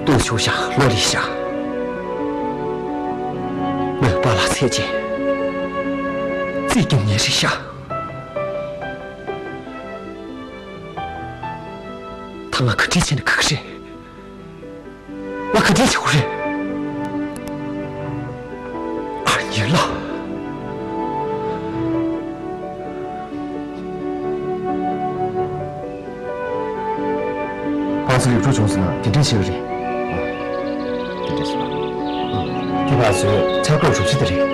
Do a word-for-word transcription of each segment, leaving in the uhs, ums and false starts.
སྟོན་ཆོག་ཤག་ལོ་ལི་ཤག་མོས་པཱ་ལགས་ཚེ་ཅན་རྩིས་ཀྱང་ཉེ་རི་ཤག་ད་ང་ག་འདྲས་བྱས་ན་ག་གི་རེད། ང་ག་འདྲས་བྱེད་དགོས་རེད། ཨ་ཡིན་ལ། ཕར་ཚུར་ཡོབ་འགྲོ་བྱུང་སོང་ན་དེ་འདྲས་བྱེད་ཀྱི་རེད། དེ་འདྲས་བྱེད་པ། དེ་ཕར་ཚུར་ཆགས་སྐབས་རུབ་ཆེ་དེ་རེད།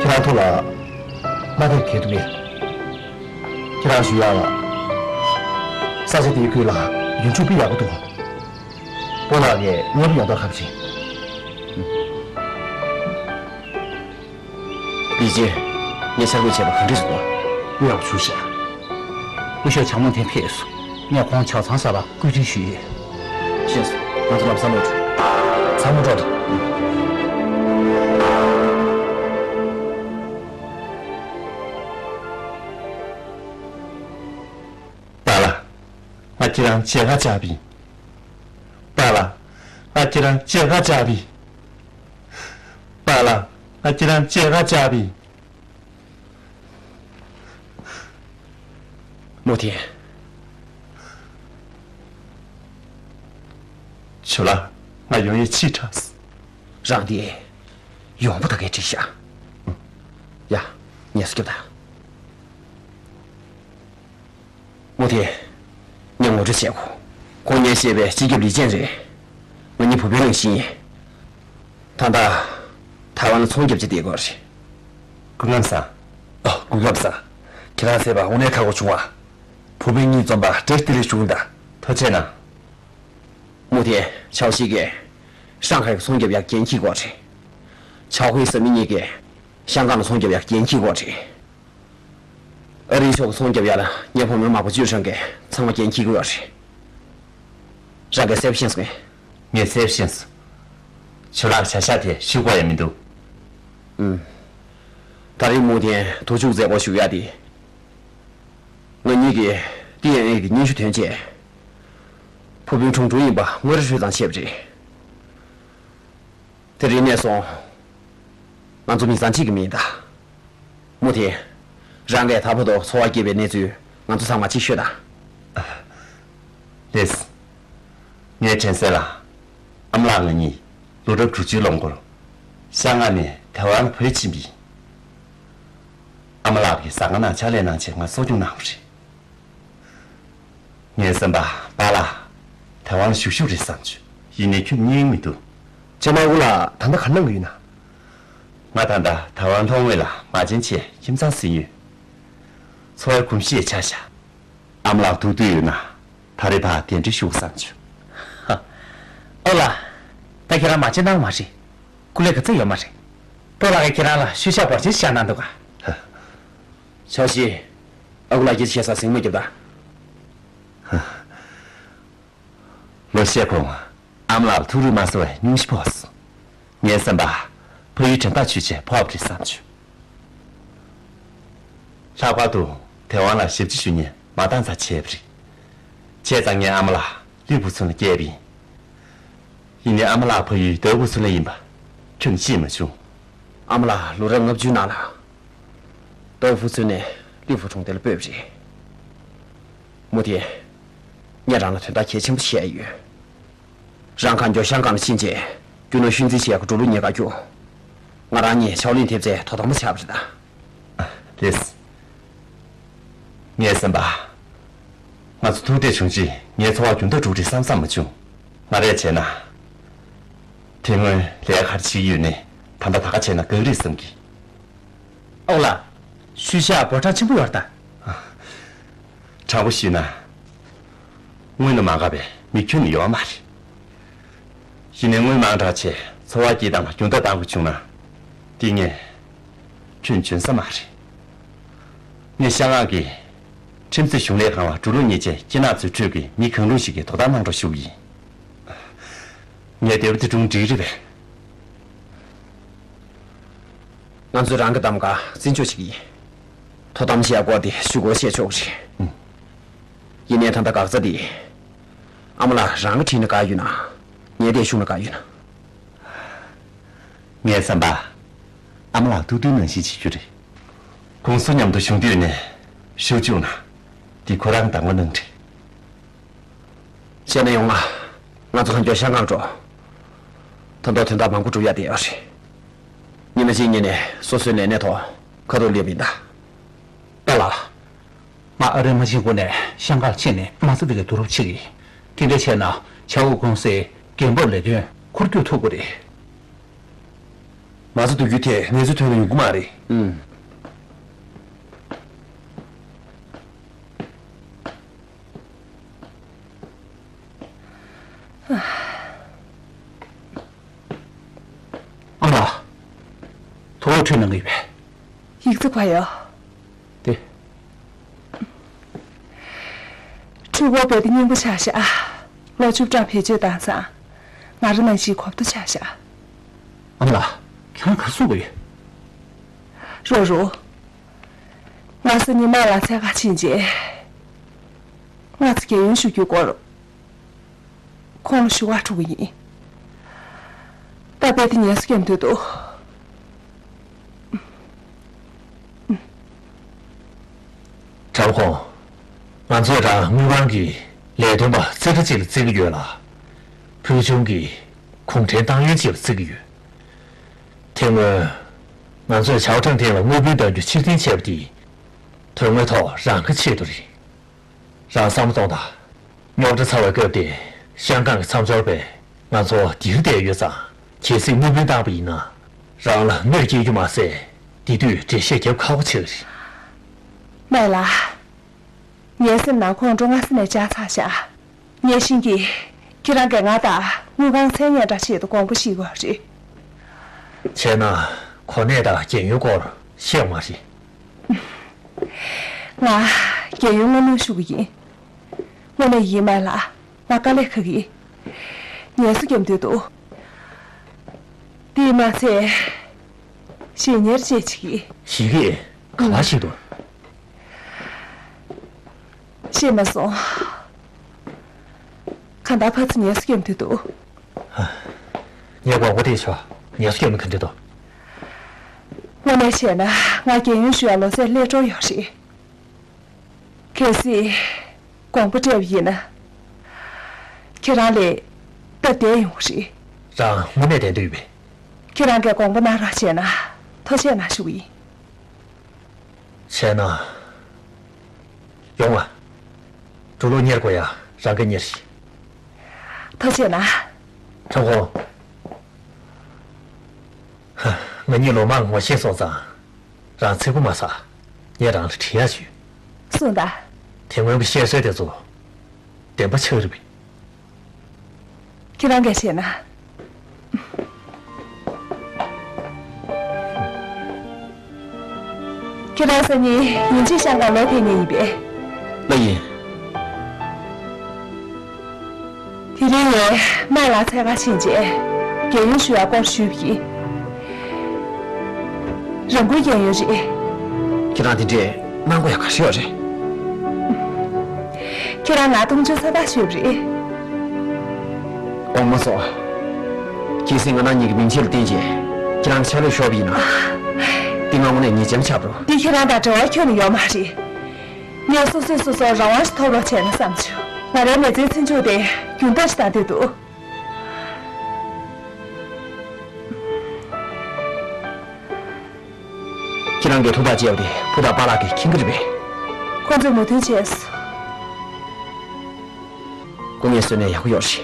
ཁྱེད་རང་ཐུགས་ལ་མ་བདེ་གལ་འདུག་གས། ཁྱེད་རང་ཞུ་ཡག་ལ། ས་ཆ་དེའི་ཁུལ་ལ་ཡུལ་ཕྱུག་དཔེ་ཡག་པོ་འདུག་སྤོ་ལགས་ཀྱིས་མཉེས་པོ་ཡོང་ཐབས་ཁ་པོ་བྱེད། ལི་ཅན། ངས་འཆར་འགོད་བྱས་པ་ག་འདྲས་བྱུང་བ། དཔེ་ཡག་པོ་བྱུང་ཤག་སྐུ་ཞབས་བྱམས་མོ་དེ་ཕེབས་སོང་། ངས་ཁོང་ཆ་ཚང་གསར་པ་བཀོད་སྒྲིག་ཞུས་ཡོད། ཤེས་སོང་། ང་ཚོ་ལམ་སང་ལོག་འགྲོ། ཚང་མ་འགྲོ་དང་། པཱ་ལགས། ང་ཁྱེད་རང་མཇལ་ཁ་བཅར་བ་ཡིན། པཱ་ལགས། ང་ཁྱེད་རང་མཇལ་ཁ་བཅར་བ་ཡིན། པཱ་ལགས། ང་ཁྱེད་རང་མཇལ་ཁ་བཅར་བ་ཡིན། མུ་ཐེན། ཇོ་ལགས། ང་ཡོང་ཡས་ཕྱི་དྲགས། རང་དེ་ཡོང་པ་ད་གས་བྲིས་ཤག་ཡ། ངལ་གསོ་རྒྱོབ་དང་། མུ་ཐེན། ངས་ངོ་སྤྲོད་བྱེད་དགོས། ཁོང་ངས་བཤད་པའི་སྤྱི་ཁྱབ་ལི་ཅན་རེད། ང་གཉིས་བུ་སྤུན་རང་བཞིན་ཡིན། ད་ལྟ་ཐའེ་ཝན་ལ་ཚོང་རྒྱབ་ཆེད་བསྡད་ཡོད་རེད། སྐུ་ཁམས་བཟང་། ཨ། སྐུ་ཁམས་བཟང་། ཁྱེད་རང་བསད་པ་དངོས་གནས་ཁག་པོ་བྱུང་བ། བུ་སྤུན་གཉིས་འཛོམས་པ་བཀྲ་ཤིས་བདེ་ལེགས་ཞུ་གི་ཡིན་ད། ཐུགས་རྗེ་གནང་། མུ་ཐེན། ཆའོ་ཞི་གིས་ཧྲང་ཧའེ་གི་ཚོང་རྒྱབ་ཡག་འགན་འཁྱེར་དགོས་རེད། ཆའོ་ཧུའེ་བཟའ་མི་གཉིས་ཀྱིས་ཤང་ཀང་ལ་ཚོང་རྒྱབ་ཡག་འགན་འཁྱེར་དགོས་རེད། ཨ་རིའི་ཕྱོགས་ཀྱི་ཚོང་རྒྱབ་ཡག་ལ་ངའི་བུ་མོ་མ་པོ་ཅུས་ཧྲང་གིས་ཚང་མ་འགན་འཁྱེར་གྱི་ཡོད་རེད། རང་གིས་གསལ་པོ་ཤེས་སོང་ངས། ངས་གསལ་པོ་ཤེས་སོང་། ཇོ་ལགས་བྱ་བཞག་དེ་ཤུགས་པ་ཡང་མི་འདུག་ཨུམ། ད་རེས་མུ་ཐེན་དུར་ཕྱུག་མཛད་སྒོ་ཞུ་ཡག་དེ། ང་གཉིས་ཀྱིས་ཏི་ཨེན་ཨེ་གི་སྙན་ཞུ་ཐོན་རྗེས། བུ་སྤུན་ཁྲུང་ཁྲུང་ཡིན་པ་དངོས་ར་སྤྲོད་གཙང་བྱས་པ་རེད། དེ་རིང་ནས་བཟུང་། ང་ཚོ་མི་ཚང་གཅིག་གི་མི་ཡིན་ད། མུ་ཐེན། རང་གིས་ད་བར་དུ་འཚོ་བ་སྐྱེལ་བའི་གནས་ཚུལ་ང་ཚོ་ཚང་མ་གཅིག་ཤོད་དང་། ལགས་སེ། ངའི་དྲན་གསལ་ལ། ཨ་མ་ལགས་ང་གཉིས་ལོ་རབས་དྲུག་ཅུའི་ལོ་འགོར། ཤང་ཀང་ནས་ཐའེ་ཝན་བུད་ཕྱིན་པ་ཡིན། ཨ་མ་ལགས་ཀྱིས་ཟ་ཁང་ནང་ཕྱག་ལས་གནང་བྱས་ང་གསོ་སྐྱོང་གནང་བ་རེད། ངའི་བསམ་པ་པཱ་ལགས་ཐའེ་ཝན་ལ་བཞུགས་བཞུགས་རེད་བསམ་བྱུང་། ཡིན་ནའི་ཁྱོད་མཉན་གྱི་མི་འདུག་ཅེ་མ་ཝུ་ལགས་ད་ལྟ་ག་གནང་གི་ཡོད་ན། ང་ད་ལྟ་ཐའེ་ཝན་ལྷོ་ངོས་ལ་མ་བྱན་ཆེ་ཁྱིམ་ཚང་ཟིན་ཡོད། འཚོ་བའི་གོམས་གཤིས་ཆགས་ཤག་ཨ་མ་ལགས་ཐུག་འདོད་ཡོད་ན་ད་རེས་ཕར་གདན་འདྲེན་ཞུ་བསམ་བྱུང་། ཨོ་ལགས། ད་ཁྱེད་རང་མ་བྱན་གནང་མ་རེད། སྐུ་ལས་ག་ཚོད་ཡོད་མ་རེད། སྤོ་ལགས་ཀྱིས་ཁྱེད་རང་ལ་ཤུལ་བཞག་འབོར་ཆེན་ཞིག་བཞག་གནང་འདུག་ག་ཆའོ་ཞི། ཨ་ཁུ་ལགས་ཀྱིས་བཤད་ས་གཟིགས་མོ་རྒྱོབ་དང་། ལོ་ཤས་གོང་ཨ་མ་ལགས་ལ་ཐུགས་རུས་མ་སོང་བའི་སྙུང་གཞི་ཕོག་སོང་། ངའི་བསམ་པ། ཕ་ཡུལ་དྲན་ཐག་ཆོད་བྱས་ཕོག་པ་རེད་བསམ་བྱུང་། ལྷག་པར་དུ་དེ་དབང་ལ་ཞབས་ཕྱི་ཞུ་མཁན་མ་བཏང་ཙང་བྱས་པ་རེད། བྱས་ཙང་ངས་ཨ་མ་ལགས་ལི་ཕུ་ཚུན་ལ་བསྐྱལ་བ་ཡིན། ཡིན་ནའི་ཨ་མ་ལགས་ཕ་ཡུལ་དའུ་ཕུ་ཚུན་ལ་ཡིན་པ་ཁྱོན་ཤེས་མ་བྱུང་། ཨ་མ་ལགས་ལོ་རབས་ལྔ་བཅུའི་ནང་ལ། དའུ་ཕུ་ཚུན་ནས་ལི་ཕུ་གྲོང་རྡལ་ལ་སྤོས་པ་རེད། མུ་ཐེན། ངས་རང་ལ་དོན་དག་གལ་ཆེན་པོ་བཤད་ཡོད། རང་གང་མགྱོགས་ཤང་ཀང་ལ་ཕྱིན་རྗེས་རྒྱུ་ནོར་ཤུལ་འཛིན་བྱེད་ཡག་གི་འགྲོ་ལུགས་རྙེད་ག་རྒྱུ། ང་རང་གཉིས་ཆའོ་ལིན་ཐེབས་རྩའི་དོ་དམ་པ་ཆགས་པ་རེད་ད། ལགས་སེ། ངའི་སེམས་པ། ང་ཚོ་ཐུག་འཕྲད་བྱུང་རྗེས་ངའི་འཚོ་བ་རྒྱུན་མཐུད་འགྲོ་གི་རེད་བསམ་བསམ་མ་བྱུང་། ང་རས་བྱས་ན། དེ་སྔོན་ལས་ཀ་ག་རེ་བྱེད་ཀྱི་ཡོད་ནའི་ད་ལྟ་ད་ག་བྱས་ན་དགའ་གི་རེད་བསམ་གི། ཨོ་ལགས། ཤུལ་བཞག་འབོར་གྲངས་ཆེན་པོ་ཡོད་རེད་ད། དྲང་པོ་ཞུས་ན། དངུལ་ནི་མ་འགག་པའི་མི་ཁྱོན་ནས་ཡོད་མ་རེད། ཡིན་ནའི་དངུལ་མང་དྲགས་བྱས་འཚོ་བ་སྐྱེལ་སྟངས་ལ་རྒྱུན་ལྡོག་བཏང་དགོས་བྱུང་ན། འདི་ངས་ཁྱོན་འཇོན་ས་མ་རེད། ངས་ཤང་ཀང་གི་ཁྲིམས་རྩོད་གཞུང་ལས་ཁང་ལ་འགྲོ་ལུགས་རྙེད་རྗེས་སྐྱིད་ནག་ཚོའི་ཁྲོད་ཀྱི་མི་གང་རུང་ཞིག་གིས་དོ་དམ་གནང་རོགས་ཞུ་གི་ཡིན། ངས་དེབ་དེ་སྒྲུང་འགྲིག་རེད་པས། ང་ཚོས་རང་གི་གདམ་ག་བརྩི་འཇོག་བྱེད་ཀྱི་ཡིན། དོ་དམ་བྱེད་ཡག་སྐོར་དེ་ཞུ་སྒོ་བཤད་ཆོག་གི་རེད། ཡིན་ནའི་ད་ལྟ་འགག་རྩ་དེ། ཨ་མ་ལགས་རང་གི་དྲིན་ནི་ག་ཡོད་ན། ངས་དེ་ཤུགས་ན་ག་ཡོད་ན། ངའི་བསམ་པ། ཨ་མ་ལགས་ཐུགས་འདུན་ནང་བཞིན་བྱེད་རྒྱུ་རེད། ཁོང་ཚོ་མཉམ་དུ་བཞུགས་འདོད་ནས་ཤུགས་བཅུག་ན། འདི་ཁོ་རང་དང་བ་གནང་རེད། བྱས་ན་ཡོང་ང་། ང་ཚོ་གང་མགྱོགས་ཤང་ཀང་འགྲོ། ད་དུང་དོན་དག་མང་པོ་སྒྲུབ་ཡ་དེ་ཡོད་རེད། ཉི་མ་གཅིག་གཉིས་ནས་སོ་སོའི་ལས་གནས་ཐོག་ཁ་ཐུག་སླེབས་ཡིན་ད། ཨ་ལ། ང་ཨ་རིར་མ་ཕྱིན་གོང་ནས་ཤང་ཀང་ཕྱིན་ནས་མ་རྩ་དེ་གའི་བསྡུ་རུབ་བྱེད་ཀྱི། དེ་འདྲ་བྱས་ན་བྱ་འུ་ཀུང་སིའི་འགན་འབབ་ལས་དོན་འཁོར་སྐྱོད་ཐུབ་ཀྱི་རེད། མ་རྩ་བསྡུ་རྒྱུའི་ཐད་གནས་ཚུལ་ཐོན་ལ་ཡོང་གི་མ་རེད། ཨུམ། ཨ་མ། ཐུགས་ཁྲལ་གནང་གི་ཡོད་པས། ཡིག་ཚང་ཕ་ཡོ། དེ། འཕྲུལ་འཁོར་རྦད་དེ་རྙིང་པ་ཆགས་ཤག་ལོ་བཅུ་གྲངས་བེད་སྤྱོད་བཏང་ཙང་། ང་རང་ནང་བཞིན་གོབ་ཏོ་ཆགས་ཤག་ཨ་མ་ལགས། ཁྱེད་རང་ག་རེ་གསུང་གི་ཡོད། རོ་རོ། ང་སང་ཉིན་མ་ལ་འཚོལ་ག་ཕྱིན་རྗེས། ང་ཚོ་རྒས་ཡོལ་ཞུ་རྒྱུའི་སྐོར། ཁོང་ལ་ཞུ་བ་འགྲོ་གི་ཡིན། ད་རྦད་དེ་ངལ་གསོ་བརྒྱབ་འདོད་འདུག་དྲག་པོ་ཁོང་། ང་ཚོས་རང་དངུལ་ཁང་གི་ལས་དོན་པ་རྩེ་གྲ་ཅིག་ལ་བརྩི་གི་ཡོད་ལ། ཕུལ་བྱུང་གི་གུང་ཁྲན་ཏང་ཡོན་ཅིག་ལ་བརྩི་གི་ཡོད། དེ་སྔོན། ང་ཚོས་ཞའོ་ཀྲང་ཐིང་ལ་དངུལ་བུན་གཏང་རྒྱུ་ཕྱིར་འཐེན་བྱས་པ་དེ། དོན་དངོས་ཐོག་རང་གི་ཆེད་དུ་རེད། རང་བསམ་བློ་གཏོང་དང་། རྙོག་དྲ་ཚ་བའི་སྐབས་དེ་ཤང་ཀང་གི་མཚམས་སྦྱོར་པས་ང་ཚོ་འདིར་བསྡད་ཡོད་ཙང་། གལ་སྲིད་དངུལ་བུན་བཏང་པ་ཡིན་ན། རང་ལ་གནོད་སྐྱེལ་རྒྱུ་མ་ཟད། དེ་དུས་འགྲེལ་བཤད་རྒྱབ་ཁག་པོ་ཆགས་ཀྱི་རེད། མེད་ལ། ངའི་སེམས་ནང་ཁོང་ཁྲོ་སྔ་ས་ནས་འཇགས་ཚར་ཤག་ངས་ཤེས་ཀྱི། ཁྱེད་རང་གིས་ང་དང་དངུལ་ཁང་མཚན་སྙན་གྲགས་ཆེད་དུ་དགོངས་པ་བཞེས་དགོས་རེད། བྱས་ན་གོ་གནས་དང་རྒན་ཡོལ་སྐོར་བཤད་ཡོད་མ་རེད། ང་རྒན་ཡོལ་སྔོན་ལ་ཞུ་གི་ཡིན། དངོས་གནས་ཡིན་མ་ལགས། ང་དཀའ་ལས་ཁག་གི། ངལ་གསོ་བརྒྱབ་འདོད་འདུག་དེས་མ་ཚད། གཞས་ཉེར་བཅས་བྱེད་ཀྱི། གཞས་ཀྱི། ག་པར་ཤེས་འདུག་ཤེས་མ་སོང་། གང་ལྟར་ཕར་ཚུར་ངལ་གསོ་བརྒྱབ་འདོད་འདུག་ངས་དགོངས་པ་དེ་ཆོག་ངལ་གསོ་བརྒྱབ་ན་ག་འདྲ་འདུག་དངོས་གནས་བཤད་ན་ང་རྒན་ཡོལ་ཞུ་ཡ་ལོ་ཚད་སླེབས་འགྲོ་ཡོད་རེད། གལ་སྲིད་དགོངས་པ་སྤྲད་པ་ཡིན་ན། ཁྱེད་རང་ལས་སྟབས་བདེ་ཡོང་གི་རེད། རང་དངོས་གནས་བདེ་འདོད་ཡོད་པས། ཁྱེད་རང་གིས་དགོངས་པ་གནང་རོགས་བྱས་ན་ཐུགས་རྗེ་གནང་ཞུ་གི་ཡིན། བྱས་ན། ཡོང་ང་། འགྲོ་ལུགས་གཉེར་དགོས་ཡ་རང་གིས་གཉེར་ཤིག་ཐུགས་རྗེ་གནང་། དྲང་པོ། ཧ། ང་གཉིས་ལོ་མང་ངོ་ཤེས་སོང་ཙང་། རང་ཚིག་པ་མ་ཟ། ངས་རང་ལ་དྲི་ཡག་ཅིག་ཡོད། གསུངས་དང་། དེ་སྔོན་གྱི་བཤད་སྲོལ་དེ་ཚོ་བདེན་པ་ཆགས་རེད་པས། ཁྱེད་རང་གིས་བཤད་ན། ཁྱེད་རང་སང་ཉིན་ཡིན་གཅིག་ཤང་ཀང་ལོག་ཕེབས་མཁན་ཡིན་པས། ལགས་ཡིན། དེ་རིང་ངས་མའི་ལགས་འཚོལ་ག་ཕྱིན་རྗེས་རྒན་ཡོལ་ཞུ་ཡག་སྐོར་ཞུས་པ་ཡིན། རང་འཁུལ་རྒན་ཡོལ་རེད། ཁྱེད་རང་དེ་འདྲས་གནང་དགོས་ཡག་ག་རེ་ཡོད་རེད། ཁྱེད་རང་ང་མཐོང་ཆུང་ས་ཐག་ཆོད་པ་རེད། འོ་མ་སོ། གལ་སྲིད་ང་རང་ཉིད་ཀྱི་མིང་ཆད་ལ་བརྟེན་བྱས་ཁྱེད་རང་ཕྱག་ལས་ཤོར་བ་ཡིན་ན། འདི་ང་དངོས་གནས་ཉེས་ཅན་ཆགས་འགྲོ། འདི་ཁྱེད་རང་དང་འབྲེལ་བ་ཁྱོན་ནས་ཡོད་མ་རེད། ངས་སོ་སོས་སོ་སོར་རང་དབང་ཞིག་ཐོབ་རོགས་བྱས་ན་བསམ་བྱུང་། ང་རའི་མི་ཚེའི་ཚེ་མཇུག་དེ་རྒྱུན་ལྡན་ཞིག་བཏང་འདོད་འདུག་ཁྱེད་རང་གིས་ཐུགས་ཐག་བཅད་པ་དེ་བུ་དང་པཱ་ལགས་ཀྱིས་མཁྱེན་གྱི་རེད་པས། ཁོང་ཚོས་མོས་མཐུན་བྱས་སོང་། སྐུ་ངལ་གསོས་ནས་ཡག་པོ་ཡོད་རེད།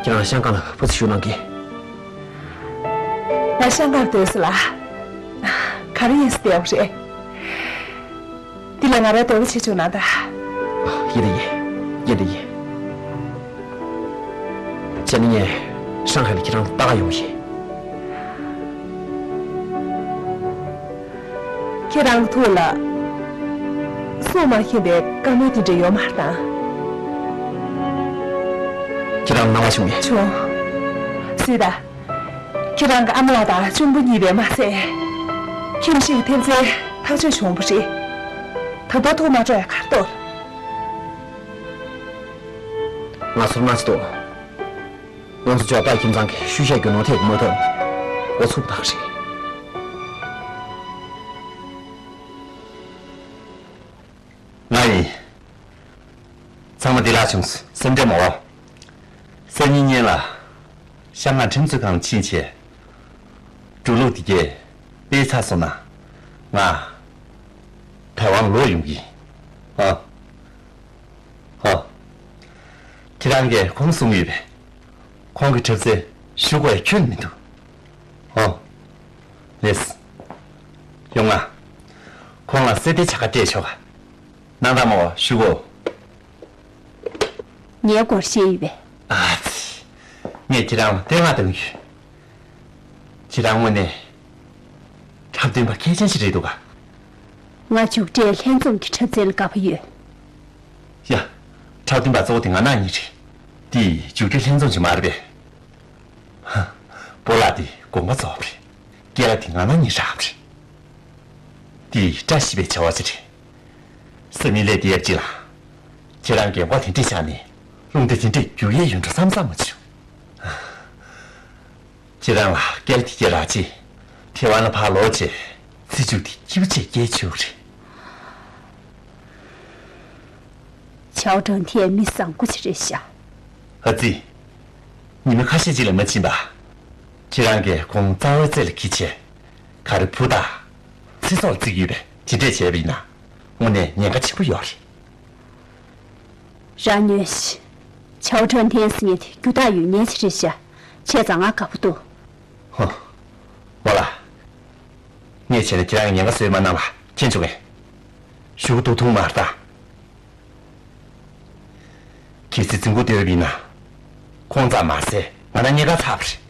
ཁྱེད་རང་ཤང་ཀང་ལ་ཕར་ཚུར་བཞུགས་གནང་གི། ང་ཤང་ཀང་སྡོད་ས་ལ། ག་རེ་ཡིན་ཟེར་བསྡད་པ་རེད། འདི་ལ་ང་རའི་འདོད་པ་བྱེད་བཅུག་གནང་དང་། ཡིན་ད་ཡིན། ཡིན་ད་ཡིན། བྱས་ན་ངས་ཧྲང་ཧའེ་ལ་ཁྱེད་རང་ལྟ་ག་ཡོང་གི་ཡིན། ཁྱེད་རང་གི་ཐུགས་ལ་སྲོག་མ་ཤིང་པའི་བཀའ་མོལ་དེ་འདྲ་ཡོད་མ་རེད་དམ། ཁྱེད་རང་ལ་སྣང་བ་བྱུང་ངས། བྱུང་། སྲིད་ད། ཁྱེད་རང་གི་ཨ་མ་ལགས་དང་གཅུང་པོ་གཉིས་པས་མ་ཚད། ཁྱིམ་གཞིས་ཀྱི་ཐེབས་རྩའི་ཐག་གཅོད་བྱུང་བ་རེད། ད་དུང་ཐུགས་མ་སྤྲོ་ཡ་ག་རེ་འདུག་ང་ཚོར་མ་ཆེ་དོ། ང་ཚོ་ཇོ་ཏ་ཁྱིམ་ཚང་གི་ཤུལ་བཞག་རྒྱུ་ནོར་ཐེབས་མ་ཐོན། འོ་ཚུགས་ཐག་རེད། ང་ཡིན། ཚང་མ་བདེ་བླག་བྱུང་། སེམས་ཁྲལ་མ་འོ། སང་ཉིན་ཉིན་ལ་ཤང་ང་ཁྲིམས་རྩོད་ཁང་ཕྱིན་བྱས། འགྲོ་ལུགས་དེ་གས་སྤེལ་ཚར་སོང་ན། ང་ཐའེ་ཝན་ལོག་ཡོང་གི་ཡིན། ཨ། ཨ། ཁྱེད་རང་གིས་ཁོང་གསུང་ཡོད་པས། ཁོང་གི་འཁྲབ་རྩལ་ཞུ་དགོས་ཡ་ཁྱོན་མི་འདུག་ཨོ། ལེས། ཡོང་ང་། ཁོང་ལ་གསེར་རྟའི་བྱ་དགའ་སྤྲད་ཆོག་ག་གནང་དང་མོ་ཞུ་གོ། ངའི་སྐོར་ཤེས་ཡོད་པས། ཨ་ཙི། ངས་ཁྱེད་རང་ལ་བསྟོད་བསྔགས་བཏང་ཡོད། ཁྱེད་རང་དངོས་གནས་འཁྲབ་སྟོན་པ་གལ་ཆེན་ཞིག་རེད་འདུག་ག་ང་རྒྱུགས་སྤྲོད་ལྷན་འཛོམས་ཀྱི་འཁྲབ་རྩལ་ལ་དགའ་པོ་ཡོད། ཡ། འཁྲབ་སྟོན་པ་གཙོ་བོ་དེ་ང་རང་ཉིད་རེད། དེ་རྒྱུགས་སྤྲོད་ལྷན་འཛོམས་ཅིག་མ་རེད་པས། ཧ། སྤོ་ལགས་དེ་དགོངས་པ་རྫོགས་པ་རེད། སྐྱེས་ལ་དེ་ང་རང་ཉིད་རག་པ་རེད། དེ་བཀྲ་ཤིས་པའི་བྱ་བ་ཅིག་རེད། སང་ཉིན་ལས་དེ་ཡར་ཅིག་ལ། ཁྱེད་རང་རྒན་གོག་དེ་འདྲས་ཆགས་ནས་རླུང་རྟ་དེ་འདྲས་རྒྱུག་ཡས་ཡོད་འགྲོ་བསམ་བསམ་མ་བྱུང་། ཁྱེད་རང་ལ་སྐྱེས་ལ་དེ་སྐྱེས་རག་ཅིག་ཐེ་ཝན་ལ་ཕར་ལོག་བྱས་ཚེ་མཇུག་དེ་སྐྱིད་པོ་བྱས་སྐྱེལ་ཆོག་རེད། ཆའོ་ཀྲང་ཐེན་མི་བཟང་པོ་ཅིག་རེད་ཤག་ཨ་ཙི། ཉི་མ་ཁ་ཤས་ཅིག་ལས་མ་ཕྱིན་པ། ཁྱེད་རང་གིས་ཁོང་རྩ་བའི་རྩེ་ལ་འཁྱེར་བྱས། ག་རེ་བུ་དང་། ཚེ་སྲོག་ལ་བརྩི་གི་ཡོད་པས་དེ་འདྲས་བྱས་པ་ཡིན་ན། དངོས་གནས་ཉེན་ཁ་ཆེན་པོ་ཡོད་རེད། རང་ཉོན་ཞིག་ཆའོ་ཀྲང་ཐེན་ཟེར་མཁན་དེ་རྒྱུ་དག་ཡོད་མཁན་ཅིག་རེད་ཤག་བྱས་ཙང་ང་དགའ་པོ་འདུག་ཧོ། མོ་ལ། ངས་བྱས་ན་ཁྱེད་རང་གི་ཉེན་ཁ་བཟོས་མ་གནང་ལ་མཁྱེན་བྱུང་ངས། གཞུག་གུ་དུག་འཐུང་མ་རེད་ད། གལ་སྲིད་རྫིང་གུ་སྡོད་པ་ཡིན་ན། ཁོང་ཙམ་མ་ཟད་ང་རང་རྙེད་དཀའ་ཚར་བ་རེད།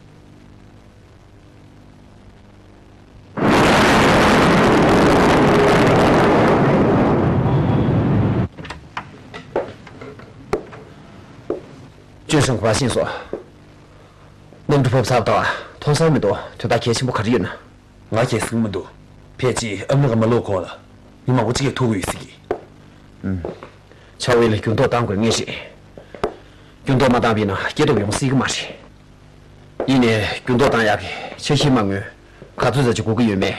ཅུན་སང་ག་པར་ཕྱིན་སོང་། གནམ་གྲུ་བབས་ཚར་བ་དང་མཐོང་སར་མི་འདུག་དོན་དག་གལ་ཆེན་པོ་ག་རེ་ཡོད་ན། ང་གལ་སྲིད་མི་འདུག་ཕལ་ཆེར་ཨ་མི་རི་ཀ་མ་ལོག་གོང་ལ་མི་མང་པོ་གཅིག་ལ་ཐུག་གི་ཡོད་སྲིད་ཀྱི། ཨུམ། ཆའོ་ཝེ་ལ་འགྱུར་ལྡོག་བཏང་དགོས་ངེས་ཤིག་འགྱུར་ལྡོག་མ་བཏང་བ་ཡིན་ན་སྐྱེ་སྟོབས་ཡོང་སྲིད་ཀྱི་མ་རེད། ཡིན་ནའི་འགྱུར་ལྡོག་བཏང་ཡག་གི་འཆར་གཞི་མ་དངུལ་ག་ཚོད་ཙམ་ཅིག་དགོས་ཀྱི་ཡོད་མེད།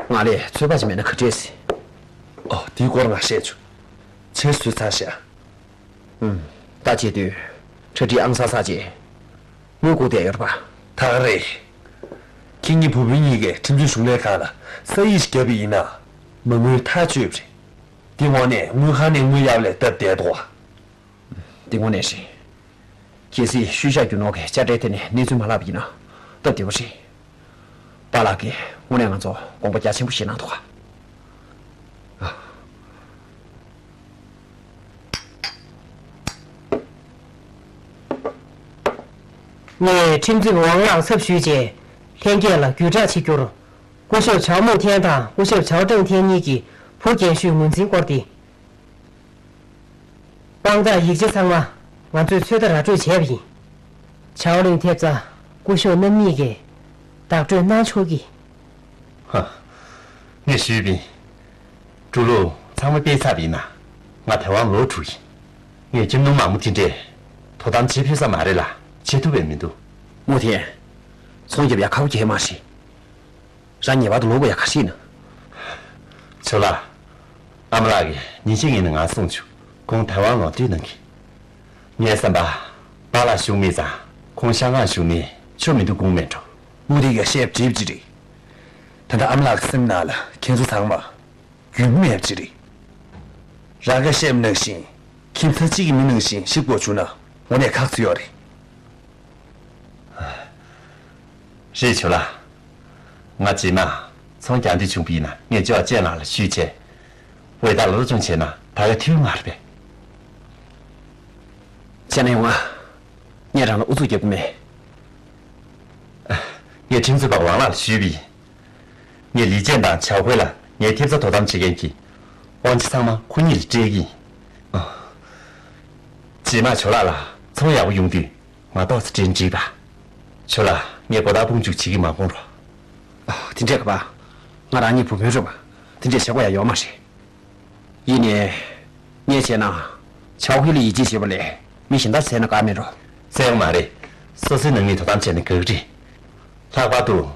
ང་ལས་ཚོད་དཔག་ཅིག་མེད་ན་ག་འདྲས་སྲིད། ཨོ། དེའི་སྐོར་ང་བཤད་བྱུང་། ཕྱིར་བཟོས་ཚར་ཤག་ཨུམ། ད་བྱེད་དུས་གྲ་སྒྲིག་ཨང་གསར་གསར་བྱས། དངུལ་བསྐུར་བསྡད་ཡོད་རེད་པ། ད་ག་རེད། ཁྱེད་གཉིས་བུ་སྤུན་གཉིས་ཀས་ཁྲིམས་རྩོད་གཞུང་ལས་ཁང་ལ་ས་ཡིག་ཞིག་བརྒྱབ་པ་ཡིན་ན། མ་དངུལ་ཐག་གཅོད་པ་རེད། འདི་དངོས་གནས་དངུལ་ཁང་ནས་དངུལ་གཡར་ལས་སྟབས་བདེ་འདུག་བ། འདི་དངོས་གནས་རེད། གལ་སྲིད་ཤུལ་བཞག་རྒྱུ་ནོར་གྱི་དཔྱ་ཁྲལ་ཐད་ནས་གནས་ཚུལ་མ་ལྷག་པ་ཡིན་ན་སྟབས་བདེ་པོ་རེད། པཱ་ལགས་ཀྱིས་དངོས་གནས་ང་ཚོ་དགོངས་པ་རྒྱ་ཆེན་པོ་བཞེས་གནང་འདུག་ག་ངས་ཁྲིམས་རྩོད་པ་ཝང་ལགས་ཚབ་ཞུས་རྗེས་ལྷན་རྒྱས་ལ་བརྒྱུད་བསྒྲགས་བྱེད་རྒྱུར། སྐུ་ཞབས་ཆའོ་མུང་ཐེན་དང་སྐུ་ཞབས་ཆའོ་ཀྲང་ཐེན་གཉིས་ཀྱི་བུ་རྒན་ཤོས་ངོས་འཛིན་སྐོར་ཏེ། དཔང་རྟགས་ཡིག་ཆ་ཚང་མ་ང་ཚོས་ཚོད་ལྟ་ར་སྤྲོད་བྱས་པ་ཡིན། ཆའོ་གླིང་ཐེབས་རྩ་སྐུ་ཞབས་རྣམ་གཉིས་ཀྱིས་བདག་སྤྲོད་གནང་ཆོག་གི། ཧ། ངས་ཞུས་པ་ཡིན། འགྲོ་ལུགས་ཚང་མ་སྤེལ་ཚར་བ་ཡིན་ན། ང་དེ་དབང་ལོག་འགྲོ་ཡིན། ངས་ཁྱིམ་ནང་མང་པོ་དེ་འདྲས་དོ་དམ་བྱེད་ཕོད་ས་མ་རེད་ལ་བྱེད་ཐུབ་པའི་མི་འདུག་མུ་ཐེན། ཚོང་རྒྱབ་ཡ་ཁག་པོ་གལ་མ་རེད། རང་ངེས་པར་དུ་ལོག་དགོས་ཡ་ག་ཤེད་ན། ཇོ་ལགས། ཨ་མ་ལགས་ཀྱིས་ཉིན་ཤས་སྔོན་ནས་ང་གསུངས་བྱུང་། ཁོང་ཐའེ་ཝན་ལོག་སྟོད་གནང་གི། ངའི་བསམ་པ། པཱ་ལགས་བཞུགས་མེད་ཙང་ཁོང་ཤང་ཀང་བཞུགས་ནས་ཆོ་མི་འདུག་དགོངས་མེད་འགྲོ། མུ་དེ་ག་བཤད་པ་འགྲིག་པ་ཅིག་རེད། ད་ལྟ་ཨ་མ་ལགས་ཀྱི་སེམས་ནང་ལ་ཁྱེད་ཚོ་ཚང་མ་རྒྱུས་མེད་པ་ཅིག་རེད། རང་ག་བཤད་པ་ནང་བཞིན་ཁྱིམ་ཚང་གཅིག་གི་མི་ནང་བཞིན་གཤིབ་དགོས་བྱུང་ན་དངོས་གནས་ཁག་ཚོད་ཡོད་རེད། རེད་ཇོ་ལགས། ང་རྗེས་མ་ཚོང་རྒྱག་འདོད་བྱུང་བ་ཡིན་ན་ངས་ཇོ་ཨ་ཅེ་ལགས་ལ་ཞུས་བྱས། ཝེ་ཏཱ་ལ་སློབ་སྦྱོང་བྱས་ན་ད་ག་ཐུབ་མ་རེད་པས། བྱས་ན་ཡོང་ང་། ངས་རང་ལ་ཨུ་ཚུགས་རྒྱབ་ཀྱི་མེད། ངས་ཁྲིམས་རྩོད་པ་ཝང་ལགས་ལ་ཞུས་པ་ཡིན། ངས་ལི་ཅན་དང་ཆའོ་ཧུའེ་ལ་ངའི་ཐེབས་རྩ་དོ་དམ་བྱེད་མཁན་གྱི་དབང་ཆ་ཚང་མ་ཁོ་གཉིས་ལ་སྤྲད་ཀྱི་ཡིན། ཨ། རྗེས་མ་ཇོ་ལགས་ལ་ཚོང་ཡག་པོ་ཡོང་དུས། ང་ཏོག་ཙམ་དྲན་འགྲིག་པ། ཇོ་ལགས་ངས་གོ་བརྡ་དཔུང་འཇུག་བྱེད་ཀྱི་མ་དགོངས་རོགས། ཨ། དེ་འདྲས་ག་པ། ང་རང་ཉིད་བུ་སྤུན་རེད་པ། དེ་འདྲས་བྱེད་དགོས་ཡ་ཡོད་མ་རེད། ཡིན་ནའི། ངས་བྱས་ན། ཆའོ་ཧུའེ་ལ་ཡིད་ཆེས་བྱེད་པ་ལས། མི་གཞན་དག་བསད་ན་དགའ་མེད་འགྲོ། བསད་ཡོང་མ་རེད། སོ་སོའི་ནང་མིས་དོ་དམ་བྱས་ན་དགའ་གི་རེད། ལྷག་པར་དུ།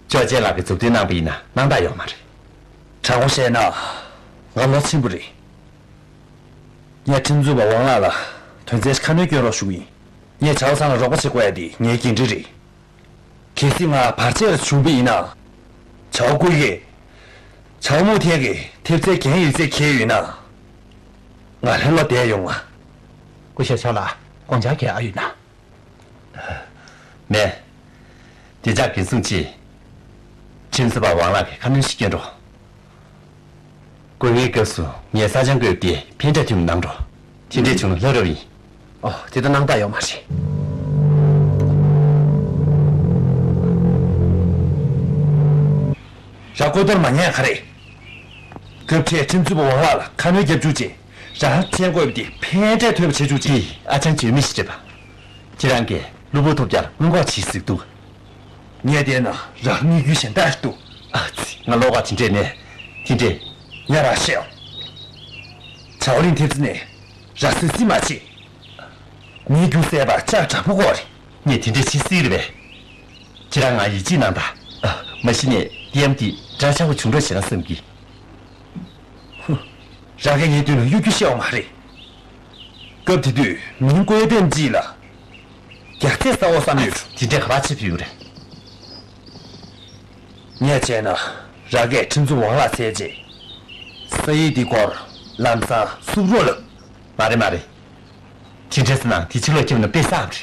ཅོ་ཅན་ལགས་ཀྱིས་མཛུབ་སྟོན་གནང་པ་ཡིན་ན་སྣང་དག་ཡོད་མ་རེད། དྲང་པོ་བཤད་ན། ང་ལོ་ཆེན་པོ་རེད། ངས་ཁྲིམས་རྩོད་པ་ཝང་ལགས་ལ་དོན་ཚན་ཁ་སྣོན་སྐྱོན་རོགས་ཞུ་གི་ཡིན། ངས་བྱའོ་ཚང་ལ་རོགས་པ་བྱེད་དགོས་ཡ་དེ་ངའི་འགན་འཁྲི་རེད། གལ་སྲིད་ང་བར་ཆད་ལ་བྱུང་པ་ཡིན་ན། བྱའོ་ཀུའུ་ཡེ། བྱའོ་མུའུ་ཐེན་གྱི་ཐེབས་རྩའི་འགན་ཡིག་ཚད་འཁྱེར་ཡོད་ན། ང་ལྷན་ལ་བསྡད་ཡོང་ང་། སྐུ་ཞབས་ཕྱོགས་ལ་དགོངས་འཆར་གལ་ཨ་ཡོད་ན། མེད། བདེ་འཇགས་འགན་སྲུང་ཆེད། ཁྲིམས་རྩོད་པ་ཝང་ལགས་ཀྱིས་ཁ་སྣོན་ཞིག་སྐྱོན་རོགས། དགོས་ངེས་སྐབས་སུ་ངས་ས་ཆ་བཀོད་དེ་ཕན་འབྲས་ཐོན་པ་གནང་རོགས། དེ་འདྲས་བྱུང་ན་ལྷག་རབས་ཡིན། ཨོ། དེ་ལྟར་གནང་སྟངས་ཡོད་མ་རེད། ར་སྐོར་གཏོར་མ་ཉན་ག་རེད། སྐབས་འཕྲལ་ཁྲིམས་རྩོད་པ་ཝང་ལགས་ལ་ཁ་སྣོན་རྒྱབ་བཅུག་ཅིང་། ར་མཚན་བཀོད་པ་དེ་ཕན་འབྲས་ཐོན་པ་བྱེད་བཅུག་ཅིང་། དེ་ཨ་ཅང་བརྗོད་མེད་ཞིག་རེད་པ། ཁྱེད་རང་གིས་གློ་བུར་ཐོལ་རྒྱག་སྔོན་འགོག་བྱེད་ཟེར་འདུག་ངས་བལྟས་ན་ར་དམིགས་ཡུལ་གཞན་དག་ཞིག་འདུག་ཨ་ཙི། ང་ལོག་ག་དེ་འདྲས་མེད། དེ་འདྲས། ཡ་ར་ཤེའོ། བྱའོ་ལིན་ཐེབས་རྩ་ནས་ར་སེ་སི་མ་བྱེད། མིའི་རྒྱུ་བསད་པ་ལྕགས་དྲག་པོ་དགོས་རེད། ངས་དེ་འདྲས་བྱེད་སྲིད་རེད་པས། ཁྱེད་རང་ང་ཡིད་ཆེས་གནང་དང་། ཨ། མ་གཞི་ནས་ཏི་ཨེམ་དེ་འདྲ་ཆགས་པོ་བྱུང་འགྲོ་བྱེད་ན་བསམ་གི། ཧུ། ར་གས་ངའི་མདུན་ལ་གཡོ་སྒྱུ་བཤད་འོང་མ་རེད། སྐབས་དེ་དུས་མིང་ཀོའེ་པེན་ཅི་ལ། རྒྱགས་ཚད་ས་འོག་བསམ་ཡོད་འགྲོ། དེ་འདྲས་ག་པར་ཆེ་བུ་ཡོད་རེད། ངས་བྱས་ན་ར་གས་ཁྲིམས་རྩོད་པ་ཝང་ལགས་བསད་རྗེས། ས་ཡིག་འདི་སྐོར་ལམ་སང་བསུབ་རོགས་ལབ། མ་རེད་མ་རེད། དེ་འདྲས་ཟེར་ན་དེ་ཕྱི་ལོགས་ཁྱབ་ན་དཔེ་བསགས་པ་རེད།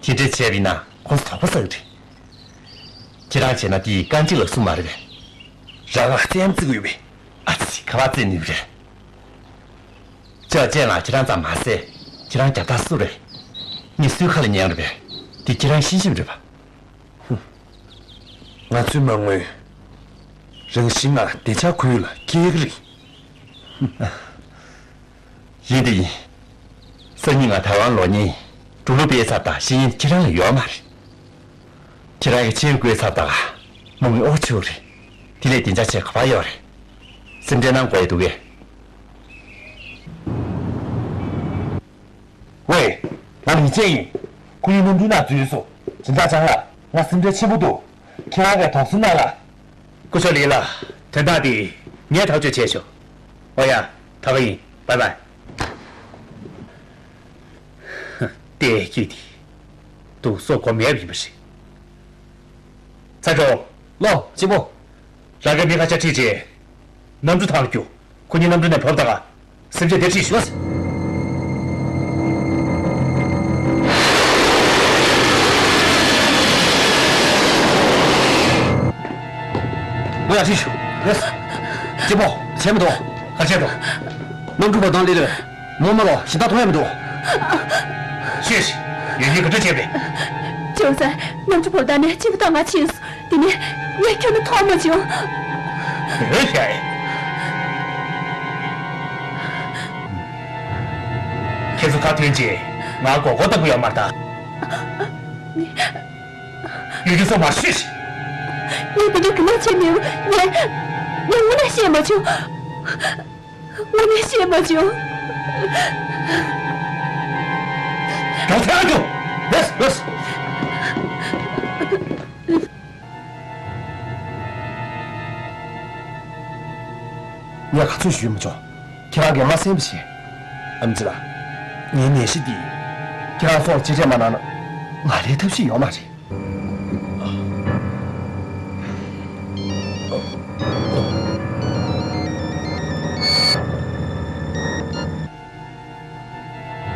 དེ་འདྲས་བྱས་པ་ཡིན་ན་ཁོང་ཚོ་དོགས་པ་ཟ་གི་རེད། ཁྱེད་རང་བྱས་ན་དེ་རྐང་གཅིག་ལ་གསུམ་མ་རེད་པས། ར་གས་རྩེད་མོ་རྩེ་གི་ཡོད་པས། ཨ་ཙི། ག་པར་རྩེད་ནུས་པ་རེད། ཅོ་ཅན་ལགས་ཁྱེད་རང་ཙམ་མ་ཟད། ཁྱེད་རང་རྒྱབ་ཐག་སུ་རེད། མི་སུའི་ཁ་ལ་ཉན་རེད་པས། དེ་ཁྱེད་རང་ཤེས་ཤེས་རེད་པ། ཧུམ། ང་ཚོའི་མ་དངུལ་རང་བཞིན་ངང་བདེ་འཇགས་ཁུལ་ལ་སྐྱེལ་གི་རེད། ཧུམ། ཡིན་དེ་ཡིན། སང་ཉིན་ང་ཐའེ་ཝན་ལོག་ཉིན་འགྲོ་ལུགས་སྤེལ་ཚར་དང་ཤེས་ཡོན་ཁྱེད་རང་ལ་ཡོད་མ་རེད། ཁྱེད་རང་གིས་ཤེས་ཡོན་བཀོལ་ཚར་དང་། མ་དངུལ་ཨོ་ཆོག་རེད། དེ་ལས་བདེ་འཇགས་ཆེད་ག་པར་ཡོད་རེད། སེམས་ཁྲལ་གནང་དགོས་ཡ་འདུག་གས། ཝེ། ང་ལི་ཅན་ཡིན། ཁོ་གཉིས་གནམ་གྲུའི་ནང་འཛུལ་སོང་། སྦྱིན་བདག་ཅང་ལགས། ང་སེམས་ཁྲལ་ཆེན་པོ་འདུག་ཁྱེད་རང་གིས་དོགས་ཟོན་གནང་ལ། སྐུ་ཞབས་ལི་ལགས། དོན་དག་འདི་ངས་ཐག་གཅོད་བྱས་ཆོག་ཨོ་ཡ། ད་ག་ཡིན། བའི་བའི། ལྟས་ཀྱི་འདི། སྡུག་སོ་གོ་མེད་པ་ཡིན་པ་རེད། ཚ་གྲོགས། ལོ། གཅེན་པོ། ར་གས་མི་ཁ་ཤས་ཁྲིད་བྱས། གནམ་གྲུ་ཐང་རྒྱུག་ཁོ་གཉིས་གནམ་གྲུ་ནས་བབས་དང་། སེམས་ཅན་དེ་ཁྲིད་ཞུ། ལོ་ཡ་ཁྲིད་ཞུ། ཡེས། གཅེན་པོ། བྱས་མི་འདུག་ག་བྱས་འདུག་གནམ་གྲུ་བབས་དང་ལི་རེད། མོ་མ་ལོ་ཞིག་ད་མཐོང་ཡ་མི་འདུག་ཤེས་ཤིག་ཡོད་ཉིད་ག་འདྲ་བྱས་པས། ཅོ་ཙེ། གནམ་གྲུ་བབས་དང་ནས་གཅེན་པོ་དང་ང་ཕྱིན་སོང་། དེ་ནས་ངས་ཁྱོན་ནས་མཐོང་མ་བྱུང་། ཨོ་ཧྲ། ཁྱེད་ཚོ་ཁ་ཐོན་རྗེས་ང་མགོ་སྐོར་གཏོང་གི་ཡོད་མ་རེད་ད། ཡོད་རྒྱུ་སོ་མ་ཤོད་ཤིག་ངས་དེ་འདྲའི་གི་ལས་བྱས་མེད། ངས། ངས་དངོས་གནས་ཤེས་མ་བྱུང་། དངོས་གནས་ཤེས་མ་བྱུང་། རྒྱུགས་ཐལ་རྒྱུགས། ལེས་ལེས། ངས་ག་ཚོད་ཞུས་མ་བྱུང་། ཁྱེད་རང་གིས་མ་གསན་པ་བྱས། ཨམ་ཆི་ལགས། ངའི་ནད་གཞི་འདི། ཁྱེད་རང་ཚོར་གཅེས་སྤྲས་མ་གནང་ན། ང་ལས་ཐབས་ཤེས་ཡོད་མ་རེད།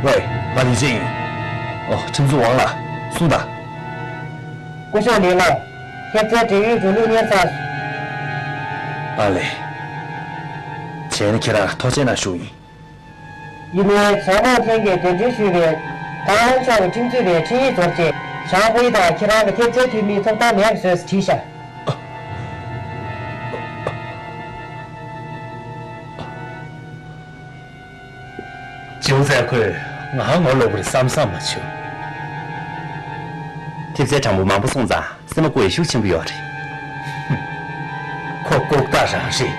ཝེ། ང་ལི་ཅན་ཡིན། ཨོ། ཁྲིམས་རྩོད་ཝང་ལགས། གསུངས་དང་། སྐུ་ཞབས་ལི་ལགས། ཐེབས་རྩའི་འབྲེལ་ཡོད་འགྲོ་ལུགས་གཉེར་ཚར། ཨ་ལེ། བྱས་ན་ཁྱེད་རང་ཐུགས་རྗེ་གནང་ཞུ་ཡིན། ཡིན་ནའི་ཇའོ་མོང་ཐེན་གྱིས་གདན་འདྲེན་ཞུས་པའི་ཏང་ཝན་ཕྱོགས་ཀྱི་ཁྲིམས་རྩོད་པའི་འཕྲིན་ཡིག་ཚོར་རྗེས། ཞང་ཧུའེ་དང་ཁྱེད་རང་གི་ཐེབས་རྩའི་འཐུས་མིའི་ཐོབ་ཐང་མེད་པ་བཟོས་ཟེར་བྲིས་ཤག་ཅིའུ་ཙེ་ཁོས་ང་ངོ་ལོག་པར་བསམ་བསམ་མ་བྱུང་། ཐེབས་རྩའི་གྲངས་འབོར་མང་པོ་སོང་ཙང་སེམས་པ་སྐུ་ཡི་ཤུགས་ཆེན་པོ་ཡོད་རེད། ཁོ་ལྐུགས་རྟགས་རང་རེད།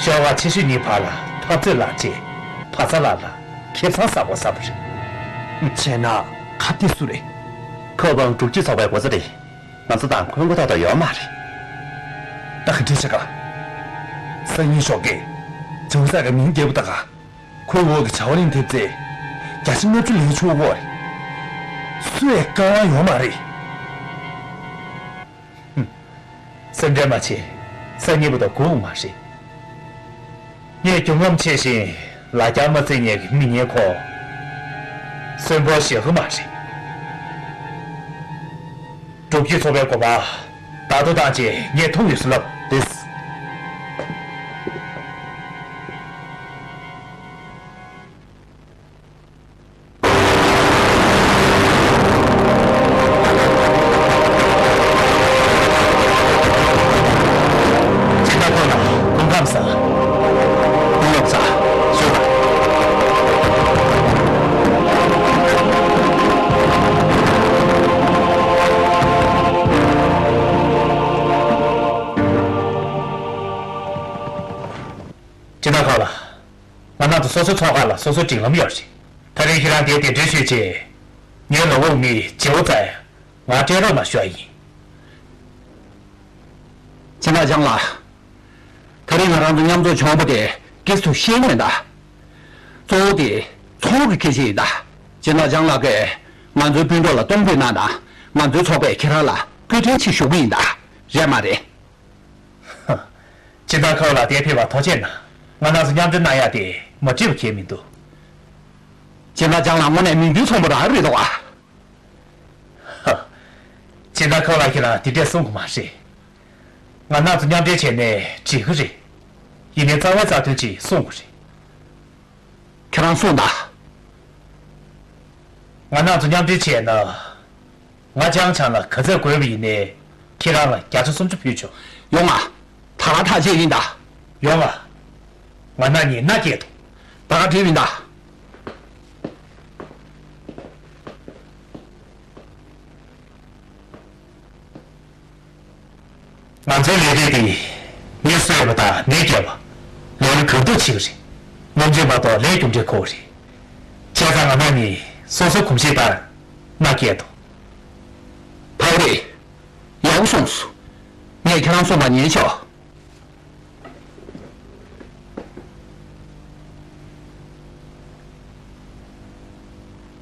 ཤོག་ཁག་ཆེ་ཤོས་གཉིས་བར་ལ་འཐབ་རྩོད་ལངས་རྗེས་ཕ་ཚ་ལགས་ལ་ཁེ་བཟང་ཟ་དགོས་བསམ་པ་རེད། བྱས་ན་ཁ་གཏད་སུ་རེད། ཁོ་བོའང་དྲུག་ཅུའི་ཚོགས་པའི་འགོ་གཙོ་རེད། ང་ཚོ་དང་ཁོའི་མགོ་ཐོག་ཏུ་ཡོད་མ་རེད། ད་ག་འདྲ་བྱེད་ག་སང་ཉིན་ཞོགས་ཀས་ཇོ་ས་གི་མིང་རྒྱལ་པོ་ད་ག་ཁོའི་འོག་གི་ཇའོ་ལིང་ཐེབས་རྩའི་བརྒྱ་ཆ་ལྔ་བཅུ་ལེན་ཆོག་གོ་རེད། སུ་ཡས་བཀའ་དབང་ཡོད་མ་རེད། སེམས་ཁྲལ་མ་བྱེད། སང་ཉིན་བར་དུ་སྒུག་མ་རེད། ངས་རྒྱུན་རྔམ་ཆེ་ཞིང་ལ་རྒྱ་མ་བརྩི་མཁན་གྱི་མི་ངན་ཁོ་གསོན་པོ་བཞག་གི་མ་རེད། དྲུག་ཅུའི་ཚོགས་པའི་མགོ་པ་ད་དོ་བཏང་རྗེས་ངས་ཐུག་ཡོད་ཟེར་ལབ་དེ། སྦྱིན་བདག་ཁོང་ལ་སྐུ་ཁམས་བཟང་། སྐུ་ཁམས་བཟང་། ཞུ་དང་། སྦྱིན་བདག་ཁོང་ལ། ང་རང་ཚོ་སོ་སོའི་ཚོགས་ཁང་ལ་སོ་སོའི་སྒྲིག་ལམ་ཡོད་རེད། ད་རེས་ཁྱེད་རང་དེར་གདན་འདྲེན་ཞུས་རྗེས། ངའི་ལོ་འོག་མི་ཇེའུ་ཙའི་ང་སྤྲད་རོགས་གནང་ཞུ་ཡ་ཡིན། སྦྱིན་བདག་ལྕང་ལགས། ད་རེས་ང་རང་ཚོ་མཉམ་འཛོམས་བྱུང་བ་དེ་སྐྱིད་སྡུག་ཤེས་ཀྱི་མེད་ད། གཙོ་བོ་དེ་ཚོགས་དབུ་གི་སྐད་ཆ་ཡིན་ད། སྦྱིན་བདག་ལྕང་ལགས་ཀྱིས་ང་ཚོའི་སྤུན་གྲོགས་ལ་གཏོང་ཕོད་གནང་དང་། ང་ཚོའི་ཚོགས་པས་ཁྱེད་རང་ལ་བཀའ་དྲིན་ཆེ་ཞུ་གི་ཡིན་ད། རེད་མ་རེད། སྦྱིན་བདག་ཁོང་ལ་དེར་ཕེབས་པར་ཐུགས་རྗེ་གནང་། ང་རང་ཚོ་མཉམ་འབྲེལ་གནང་ཡ་དེ་མ་འགྲིག་པ་གང་ཡང་མི་འདུག་སྦྱིན་བདག་ལྕང་ལགས་དངོས་གནས་མིག་མདུན་ཚོང་པ་རང་རེད་དོ། ཧ། སྦྱིན་བདག་ཁོང་ལ་ཁྱེད་རང་དེ་འདྲས་གསུང་དགོས་མ་རེད། ང་རང་ཚོ་མཉམ་འབྲེལ་བྱས་ནས་འགྲིག་གི་རེད། ཡིན་ནའི་རྩ་བའི་རྩ་དོན་ཅིག་གསུང་དགོས་རེད། ཁྱེད་རང་གསུངས་དང་། ང་རང་ཚོ་མཉམ་འབྲེལ་བྱས་ན། ང་ལྕང་ལྕང་ལ་ག་ཚད་དགོས་པ་ཡིན་ནའི་ཁྱེད་རང་ལ་བརྒྱ་ཆ་སུམ་ཅུ་ཕུལ་ཆོག་ཡོང་ང་། ད་ག་ཐག་བཅད་ཡིན་ད། ཡོང་ང་། ང་རང་གཉིས་མནའ་སྐྱེལ་དང་། ད་ག་འགྲིག་ཡིན་ད། ང་ཚོའི་ལས་རིགས་འདི་མི་གསོད་པ་དང་ནད་སྐྱེལ་བ། ལས་ཀ་གང་ཐུབ་བྱེད་ཀྱི་རེད། དངུལ་འཛིན་མ་གཏོགས་ལས་རྒྱུ་འབྲས་ཁོ་རེད། བྱས་ཙང་ང་རང་གཉིས་སོ་སོའི་གོམས་གཤིས་ལྟར་མནའ་སྐྱེལ་དང་། ཕ་རེད། ཡག་པོ་གསུངས་སོང་། ངས་ཁྱེད་རང་གསུངས་པ་ཉན་ཆོག་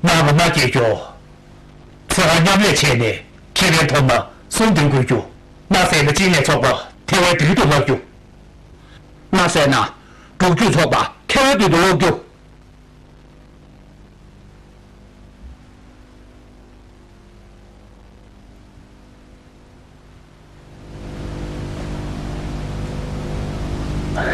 མནའ་མ་མནའ་སྐྱེལ་རྒྱུ། ཚེ་གང་མཉམ་ལས་བྱས་ནས་ཁེ་ཕན་ཐོབ་ན་གསུམ་འདོན་དགོས་རྒྱུ། མནའ་ཟད་ན་གཅིན་སྙི་ཚོགས་པ་ཐེ་བའི་དུས་དུ་ལོག་རྒྱུ། མནའ་ཟད་ན་དྲུག་ཅུའི་ཚོགས་པ་ཁེ་བའི་དུས་དུ་ལོག་རྒྱུ། ཨ།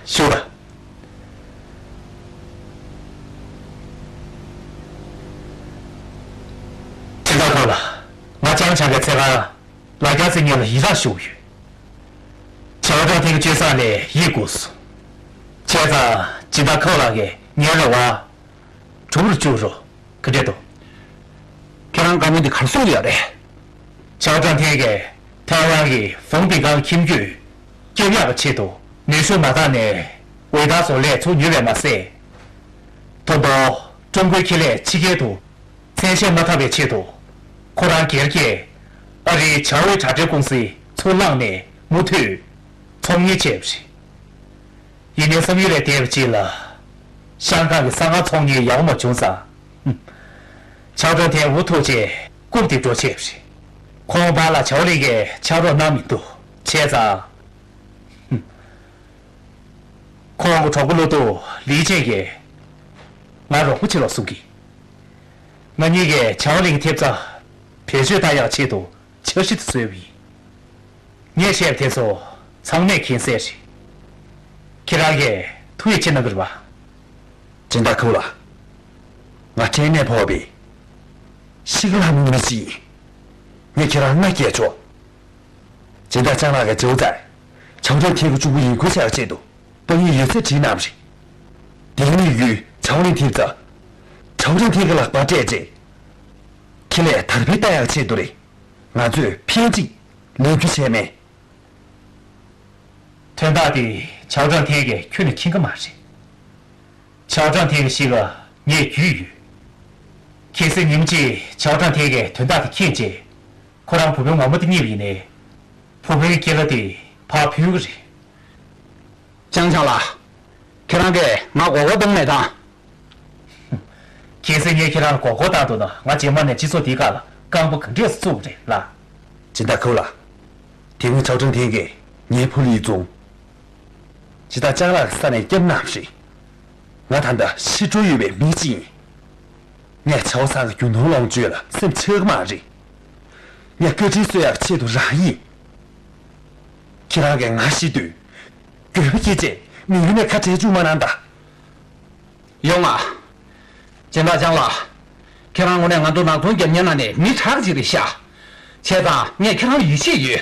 ཞུ་ལ། སྦྱིན་བདག་ཁོང་ལ། ང་ལྕང་ལྕང་གི་ཚེ་གང་ལ་རྒྱ་བརྩི་མཁན་ལ་ཡི་རངས་ཞུ་གི་ཡོད། བྱ་བ་ཀྲང་ཐེང་གི་སྤྱོད་བཟང་ལས་ཡིད་དགོས་སོ། བྱས་ཙང་སྦྱིན་བདག་ཁོང་ལ་གིས་ངའི་རེ་བ་གྲུབ་རུ་བཅུག་རོགས། ག་འདྲས་འདུག་ཁྱེད་རང་བཀའ་མོལ་འདི་ག་རེ་གསུང་གི་ཡོད་རེད། བྱ་བ་ཀྲང་ཐེང་གིས་ཐའེ་ཝན་གྱི་ཧྥུང་པིན་ཀང་ཁྱིམ་རྒྱུད་སྐྱོབ་ཡག་གི་ཆེད་དུ་ནུས་ཤུགས་མ་འདང་ནས་འོད་མདངས་བཟོ་ལས་ཚུར་ཉོས་པས་མ་ཟད། ད་དུང་ཀྲུང་གོའི་ཁེ་ལས་ཕྱི་རྒྱལ་དུ་མཚན་ཤས་མ་ཐོབ་པའི་ཆེད་དུ། ཁོ་རང་སྒེར་གྱིས་ཨ་རིའི་ཆའོ་ཝེ་དྲ་སྦྲེལ་ཀུང་སི་ཚུར་བླངས་ནས་མུ་མཐུད་ཚོང་གཉེར་བྱས་པ་རེད། ཡིན་ནའི་བསམ་ཡུལ་ལས་འདས་པ་ཅིག་ལ། ཤང་ཀང་གི་ས་ཁང་ཚོང་གཉེར་ཡག་པོ་མ་བྱུང་ཙང་། ཆའོ་ཀྲང་ཐེང་འུ་ཐུག་རྗེས་རྐུབ་སྟེ་འགྲོ་ཆེད་རེད། ཁོང་བར་ལ་ཆའོ་ལིང་གིས་ཕྱག་རོགས་གནང་མི་འདུག་བྱས་ཙང་། ཁོང་གི་གྲོགས་པོ་བློ་སྟོབས་ལི་ཅན་གྱིས་ང་རོགས་པ་བྱེད་རོགས་གསུང་གི། ང་གཉིས་ཀྱིས་ཆའོ་ལིང་ཐེབས་རྩ་བེད་སྤྱོད་བཏང་ཡག་ཆེད་དུ། འཆར་གཞི་དེ་བཟོས་པ་ཡིན། ངས་བཤད་པ་དེ་ཚོ་ཚང་མས་མཁྱེན་གསལ་རེད། ཁྱེད་རང་གིས་ཐུགས་ཡིད་ཆེས་གནང་གི་རེད་པ། སྦྱིན་བདག་ཁོང་ལགས། ང་སྐྲན་ནད་ཕོག་པའི་ཤི་ཁ་ལྷག་མི་མི་ཞིག་ཡིན། ངས་ཁྱེད་རང་མནའ་སྐྱེལ་ཆོག་སྦྱིན་བདག་ལྕང་ལགས་ཀྱིས་ཇོ་ཙའི་ཆའོ་ཀྲང་ཐེང་གི་གཅུང་པོ་ཡིན་ཁུལ་བྱ་བའི་ཆེད་དུ་དཔང་ཡིག་ཡོད་ཚད་བྲིས་གནང་བ་རེད། དེའི་དམིགས་ཡུལ་ཆའོ་ལིང་ཐེབས་རྩ་ཆའོ་ཀྲང་ཐེང་གི་ལག་པར་སྤྲད་རྗེས། ཁེ་ལས་དར་སྤེལ་གཏང་ཡག་ཆེད་དུ་རེད། ང་ཚོས་ཕན་གཅིག་ལས་རྒྱུ་བྱས་མེད། དོན་དག་དེ་ ཆའོ་ཀྲང་ཐེན་གྱིས་ཁྱོན་ནས་མཁྱེན་གྱི་མ་རེད། ཆའོ་ཀྲང་ཐེན་གྱི་གཤིས་ཀ་ངས་རྒྱུས་ཡོད། གལ་སྲིད་ཉིན་གཅིག་ཆའོ་ཀྲང་ཐེན་གྱིས་དོན་དག་དེ་མཁྱེན་རྗེས། ཁོ་རང་བུ་སྤུན་ངོ་མ་དེ་རྙེད་པ་ཡིན་ནའི། བུ་སྤུན་གྱི་སྐྱེས་ལ་དེ་ཕར་ཕུལ་གྱི་རེད། ཅང་ཅང་ལགས། ཁྱེད་རང་གིས་ང་མགོ་སྐོར་གཏོང་མེད་དང་། གལ་སྲིད་ངས་ཁྱེད་རང་ལ་མགོ་སྐོར་བཏང་འདུག་ན། ང་རྗེས་མ་ནས་སྤྱི་ཚོགས་འདིའི་ཁ་ལ་རྐང་པ་ག་འདྲས་སེ་བཙུགས་དགོས་རེད་ལགས། སྦྱིན་བདག་ཁོ་ལགས། དེ་སྔོན་ཆའོ་ཀྲང་ཐེན་གྱིས་ངའི་ཕོ་ལུས་བཙོང་། སྦྱིན་བདག་ཅང་ལགས་ཀྱི་ས་ནས་སྐྱབས་གནང་བ་རེད། ང་ད་ལྟ་ཤི་འགྲོ་ཡོད་པའི་མི་གཅིག་ཡིན། ངས་ཆའོ་ཚང་གི་རྒྱུ་ནོར་ལོངས་སྤྱོད་ལ་སེམས་ཆགས་ཀྱི་མ་རེད། ངས་བཀའ་དྲིན་གསོ་ཡག་ཆེད་དུ་རང་ཡིན། ཁྱེད་རང་གིས་ང་ཤི་དུས། འགྱོད་པ་སྐྱེས་རྗེས་མི་ཡུལ་ནས་ཁ་བྲལ་བཅུག་མ་གནང་དང་། ཡོང་ང་། སྦྱིན་བདག་ཅང་ལགས། ཁྱེད་རང་ངོ་ནས་ང་ཚོ་ནག་ཚོང་རྒྱབ་མཁན་ནང་ནས་མི་དྲག་ཅིག་རེད་ཤག་བྱས་ཙང་ངས་ཁྱེད་རང་ལ་ཡིད་ཆེས་ཡོད།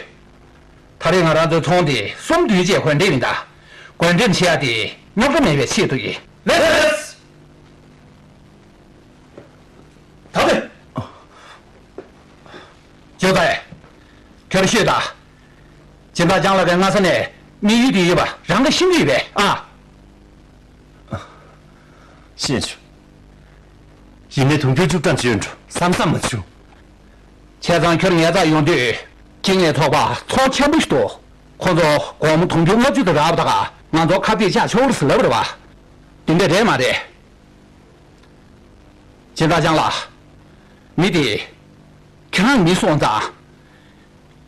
ད་རེས་ང་རང་ཚོའི་ཚོང་དེ་གསུམ་བདུན་བཅས་གོན་འདྲེས་མི་འདུག་གོན་འདྲེས་བྱེད་ཡག་དེ་རྙོག་དྲ་མེད་པའི་ཆེད་དུ་ཡིན། ལེགས། ད་བས། ཇོ་ཏའེ། ཁྱོད་ཤོད་དང་། སྦྱིན་བདག་ཅང་ལགས་ཀྱི་སྔ་ས་ནས་དམིགས་ཡུལ་དེ་ཡོད་པ་རང་གིས་ཤེས་ཀྱི་ཡོད་པས་ཨ། ཤེས་བྱུང་། ཡིན་ནའི་དུང་ཕྱུར་བཅུ་གྲངས་བྱོན་འགྲོ་བསམ་བསམ་མ་བྱུང་། བྱས་ཙང་ཁྱོད་ངའི་རྩར་ཡོང་དུས་ཁྱི་ངའི་ཚོགས་པ་ཚོགས་ཆེན་པོ་ཞིག་འདུག་ཁོ་ཚོ་སྒོར་མོ་དུང་ཕྱུར་ལྔ་བཅུ་དང་རག་པ་དག་ང་ཚོ་ཁ་གཏད་བཅག་ཆོག་རེད་ཟེར་ལབ་རེད་བ། དེ་འདྲ་རེད་མ་རེད། སྦྱིན་བདག་ཅང་ལགས། མི་དེ། ཁྱེད་རང་མི་སོང་ཙང་།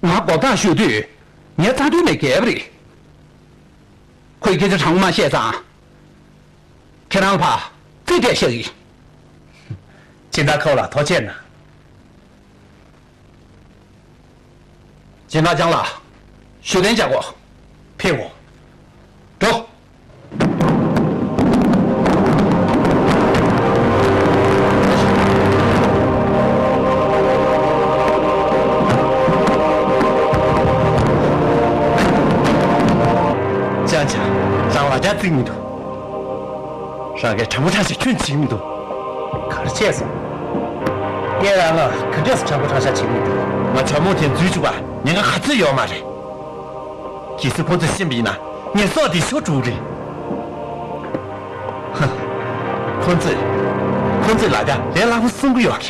ང་མགོ་བཏགས་ཞུ་དུས། ངའི་རྩ་དོན་ལས་བརྒལ་བ་རེད། ཁོས་སྐད་ཆ་དྲང་པོ་མ་བཤད་ཙང་། ཁྱེད་རང་ལ་ཕར་རྩིས་སྤྲད་བཞག་ཡིན། སྦྱིན་བདག་ཁོ་ལ་ཐུགས་རྗེ་གནང་། སྦྱིན་བདག་ཅང་ལགས། ཞུ་གཏན་འཇགས་གོ། ཕེབས་འོ། འགྲོ། ཅང་ཅང་། རང་ལ་རྒྱ་བརྩིགས་མི་འདུག་རང་གིས་དྲང་པོ་དྲང་བཞག་ཁྱོན་བྱེད་མི་འདུག་ག་རེ་བྱས་སོང་། ངས་རང་ལ་ག་འདྲས་སེ་དྲང་པོ་དྲང་བཞག་བྱེད་མི་འདུག་ང་ཇོ་མོ་དེ་འཛུལ་བཅུག་པ་ཉེན་ཁ་ག་ཚོད་ཡོད་མ་རེད། གལ་སྲིད་ཁོ་ཚོས་ཤེས་པ་ཡིན་ན་ངས་སྲོག་དེ་ཤོར་འགྲོ་གི་རེད། ཧ། ཁོ་ཚོས། ཁོ་ཚོས་ལ་རྒྱ་ལས་སླ་པོ་གསུང་གི་ཡོད་རེད།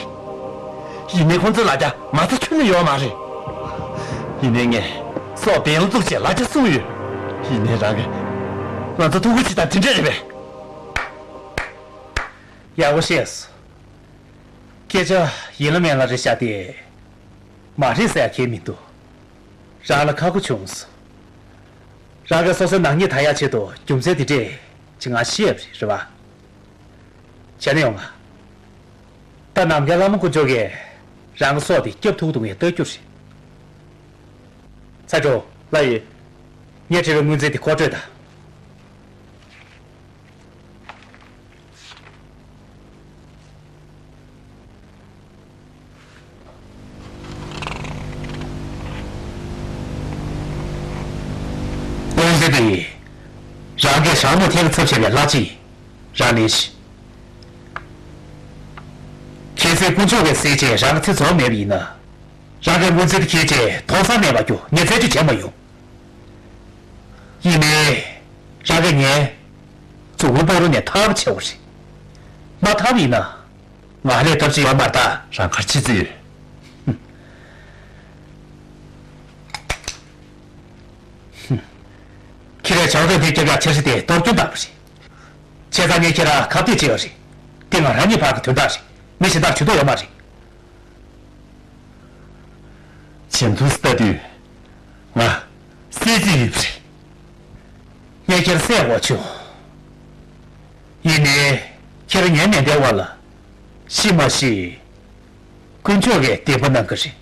ཡིན་ནའི་ཁོ་ཚོའི་ལ་རྒྱ་མ་རྩ་ཁྱོན་ནས་ཡོད་མ་རེད། ཡིན་ནའི་ངས་སྲོག་འབེན་ལ་བཙུགས་བྱས་ལ་རྒྱ་སྲུང་ཡོད། ཡིན་ནའི་རང་གིས་ང་ཚོ་ཐུག་གུ་ཅིག་དང་དེ་འདྲས་རེད་པས། ཡག་པོ་བཤད་སོང་། སྐད་ཆ་ཡིན་ལ་མིན་ལ་རེད་ཤག་སྟེ། མ་རེད་ཟེར་ཡ་གང་ཡང་མི་འདུག་རང་ལ་ཁག་པོ་བྱུང་སོང་། རང་གིས་སོ་སོའི་ནག་ཉེས་དག་ཡག་ཆེད་དུ་རྒྱུ་མཚན་དེ་འདྲས་ཅིག་ང་ཤེས་པ་རེད། རེད་པ། བྱས་ན་ཡོང་ང་། ད་ནམ་མཁའི་ལྷ་མོ་དཀོན་མཆོག་གིས་རང་གི་སྲོག་དེ་སྐྱབས་ཐུབ་ཀྱི་འདུག་ངས་ལྟ་རྒྱུ་རེད། ཚ་ཁྲོ། ལགས་ཡིན། ངས་སྤྲད་པའི་དངུལ་རྫས་དེ་མཁོ་སྤྲོད་དང་། དངུལ་རྫས་དེ་ཡིས། རང་གིས་ཞང་ནུ་ཐེན་ལ་ཚབ་བྱས་པའི་གླ་ཆ་ཡིན། རང་ལེན་ཞིག་གལ་སྲིད་དཀོན་མཆོག་གིས་གསད་རྗེས་རང་གི་ཚེ་རྫོགས་མེད་པ་ཡིན་ན། རང་གིས་དངུལ་རྫས་དེ་ཁྱེར་རྗེས་དོགས་ཟོན་མེད་པར་རྒྱུགས། ངས་རྩད་གཅོད་བྱས་མ་ཡོང་། ཡིན་ནའི། རང་གིས་ངའི་མཛུབ་གུ་སྤར་རུ་ནས་ཐར་བ་བྱེད་དགོས་རེད། མ་ཐར་བ་ཡིན་ན། ང་ལས་ཐབས་ཅི་ཡོད་མ་རེད་ད། རང་གར་ཆི་ཚེ་ཡོད། ཁྱེད་རང་ཆང་རག་དེ་སྐྱོབ་ཡག་འཆར་གཞི་དེ་གཏོར་སྐྱོན་བཏང་བ་རེད། བྱས་ཙང་ངས་ཁྱེད་རང་ཁ་གཏད་བྱས་པ་རེད། དེ་ང་རང་ཉིད་བར་གྱི་དོན་དག་རེད། མི་གཞན་དག་ཇུས་གཏོགས་ཡོད་མ་རེད། བྱེམ་ཐུག་ལྟ་དུས་ང་བསད་རྩིས་ཡོད་པ་རེད། ངས་ཁྱེད་བསད་དགོས་བྱུང་། ཡིན་ནའི་ཁྱེད་ངའི་མེ་མདའི་འོག་ལ་ཤི་མ་ཤི། དཀོན་མཆོག་གིས་བདེན་པ་གནང་གི་རེད།